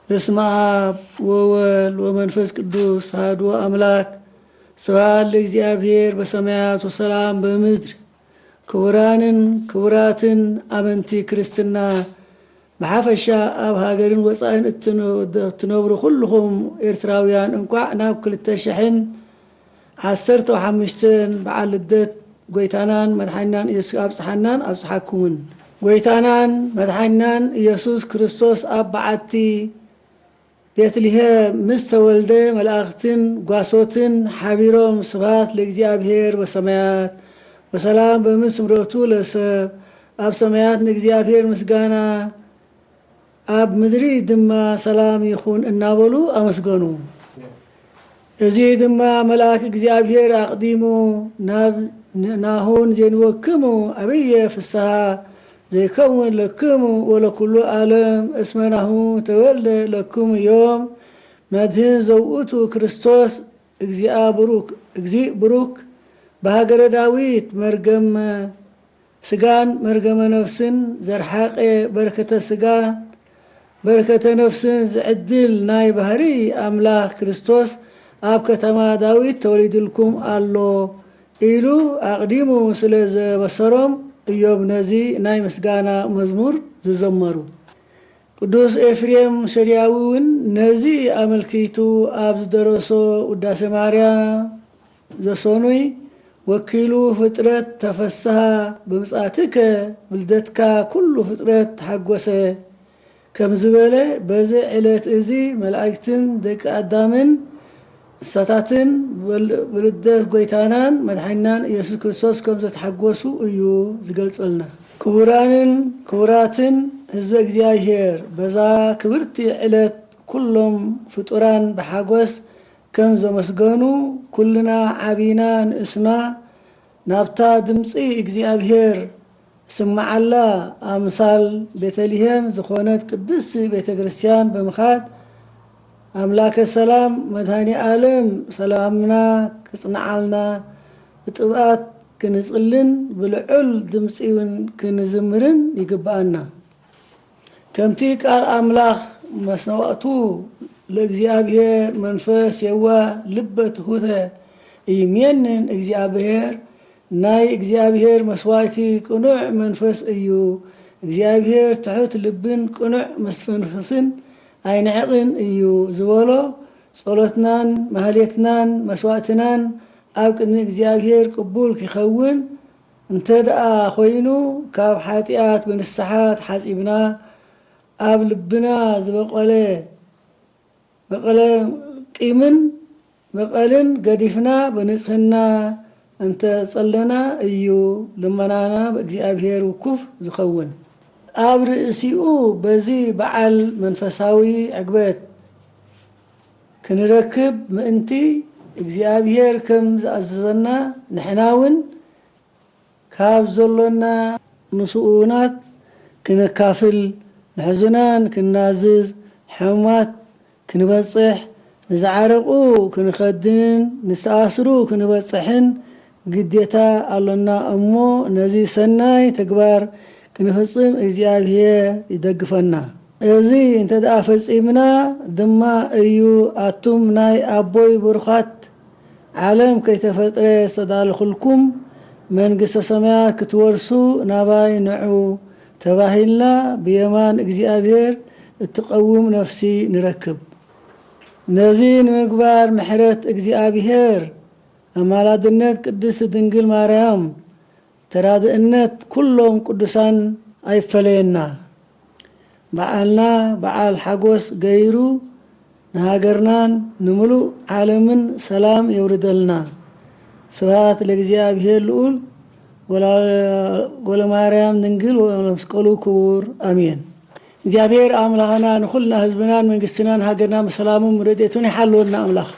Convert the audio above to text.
በስመ አብ ወወልድ ወመንፈስ ቅዱስ አሐዱ አምላክ። ስብሐት ለእግዚአብሔር በሰማያት ወሰላም በምድር። ክቡራንን ክቡራትን ኣመንቲ ክርስትና ብሓፈሻ ኣብ ሃገርን ወፃእን እትነ-፣ እትነብሩ ኩልኹም ኤርትራውያን እንቋዕ ናብ ክልተ ሽሕን ዓሰርተ ሓሙሽተን በዓል ልደት ጎይታናን መድሓኒናን ኢየሱስ ኣብፅሓናን ኣብፅሓኩምን። ጎይታናን መድሓኒናን ኢየሱስ ክርስቶስ ኣብ በዓቲ ቤትልሔም ምስ ተወልደ መላእኽትን ጓሶትን ሓቢሮም ስብሐት ለእግዚኣብሔር በሰማያት ወሰላም በምድር ስምረቱ ለሰብ ኣብ ሰማያት ንእግዚኣብሔር ምስጋና ኣብ ምድሪ ድማ ሰላም ይኹን እናበሉ ኣመስገኑ። እዚ ድማ መልኣክ እግዚኣብሔር ኣቕዲሙ ናብ ናሁን ዜንወክሙ ኣብየ ፍስሃ ዘይከውን ለክሙ ወለኩሉ ዓለም እስመ ናሁ ተወልደ ለክሙ ዮም መድህን ዘውእቱ ክርስቶስ እግዚኣ ብሩክ፣ እግዚእ ብሩክ በሃገረ ዳዊት መርገመ ስጋን መርገመ ነፍስን ዘርሓቐ በረከተ ስጋን በረከተ ነፍስን ዝዕድል ናይ ባህሪ ኣምላኽ ክርስቶስ ኣብ ከተማ ዳዊት ተወሊድልኩም ኣሎ ኢሉ ኣቕዲሙ ስለ ዘበሰሮም እዮም ነዚ ናይ ምስጋና መዝሙር ዝዘመሩ። ቅዱስ ኤፍሬም ሶርያዊ እውን ነዚ ኣመልኪቱ ኣብ ዝደረሶ ውዳሴ ማርያም ዘሰኑይ ወኪሉ ፍጥረት ተፈስሃ ብምጽኣትከ ብልደትካ ኩሉ ፍጥረት ተሓጎሰ ከም ዝበለ በዚ ዕለት እዚ መላእክትን ደቂ ኣዳምን እንስሳታትን ብል-፣ ብልደት ጎይታናን መድሓኒናን ኢየሱስ ክርስቶስ ከም ዘተሓጎሱ እዩ ዝገልጸልና። ክቡራንን ክቡራትን ህዝበ እግዚኣብሔር በዛ ክብርቲ ዕለት ኩሎም ፍጡራን ብሓጎስ ከም ዘመስገኑ ኩልና ዓቢና ንእስና ናብታ ድምፂ እግዚኣብሔር ስምዓላ ኣምሳል ቤተልሔም ዝኾነት ቅድስቲ ቤተ ክርስቲያን ብምኻድ ኣምላከ ሰላም መድኃኔ ዓለም ሰላምና ክጽንዓልና ብጥብኣት ክንጽልን ብልዑል ድምፂ እውን ክንዝምርን ይግብኣና። ከምቲ ቃል ኣምላኽ መስዋዕቱ ለእግዚኣብሔር መንፈስ የዋህ ልበ ትሑተ ይሜንን እግዚኣብሔር ናይ እግዚኣብሔር መስዋዕቲ ቅኑዕ መንፈስ እዩ። እግዚኣብሔር ትሑት ልብን ቅኑዕ መስተንፍስን ኣይንዕቕን እዩ ዝበሎ ጸሎትናን ማህሌትናን መስዋዕትናን ኣብ ቅድሚ እግዚኣብሔር ቅቡል ክኸውን እንተ ደኣ ኾይኑ ካብ ሓጢኣት ብንስሓ ተሓጺብና ኣብ ልብና ዝበቖለ በቐለ ቂምን በቐልን ገዲፍና ብንጽህና እንተ ጸለና እዩ ልመናና ብእግዚኣብሔር ውኩፍ ዝኸውን። ኣብ ርእሲኡ በዚ በዓል መንፈሳዊ ዕግበት ክንረክብ ምእንቲ እግዚኣብሔር ከም ዝኣዘዘና ንሕና እውን ካብ ዘሎና ንስኡናት ክነካፍል፣ ንሕዙናን ክናዝዝ፣ ሕሙማት ክንበጽሕ፣ ንዝዓረቑ ክንኸድንን ንዝተኣስሩ ክንበጽሕን ግዴታ ኣሎና እሞ ነዚ ሰናይ ተግባር ክንፍጽም እግዚኣብሔር ይደግፈና። እዚ እንተ ደኣ ፈጺምና ድማ እዩ ኣቱም ናይ ኣቦይ ብሩኻት ዓለም ከይተፈጥረ ዝተዳለኹልኩም መንግስተ ሰማያት ክትወርሱ ናባይ ንዑ ተባሂልና ብየማን እግዚኣብሔር እትቐውም ነፍሲ ንረክብ። ነዚ ንምግባር ምሕረት እግዚኣብሔር ኣማላድነት ቅድስት ድንግል ማርያም ተራድእነት ኩሎም ቅዱሳን ኣይፈለየና። በዓልና በዓል ሓጎስ ገይሩ ንሃገርናን ንምሉእ ዓለምን ሰላም የውርደልና። ስብሐት ለእግዚኣብሔር ልዑል ወላ-፣ ወለማርያም ድንግል ወለመስቀሉ ክቡር ኣሜን። እግዚኣብሔር ኣምላኽና ንኹልና ህዝብናን መንግስትናን ሃገርና ብሰላሙን ረድኤቱን ይሓልወና ኣምላኽ።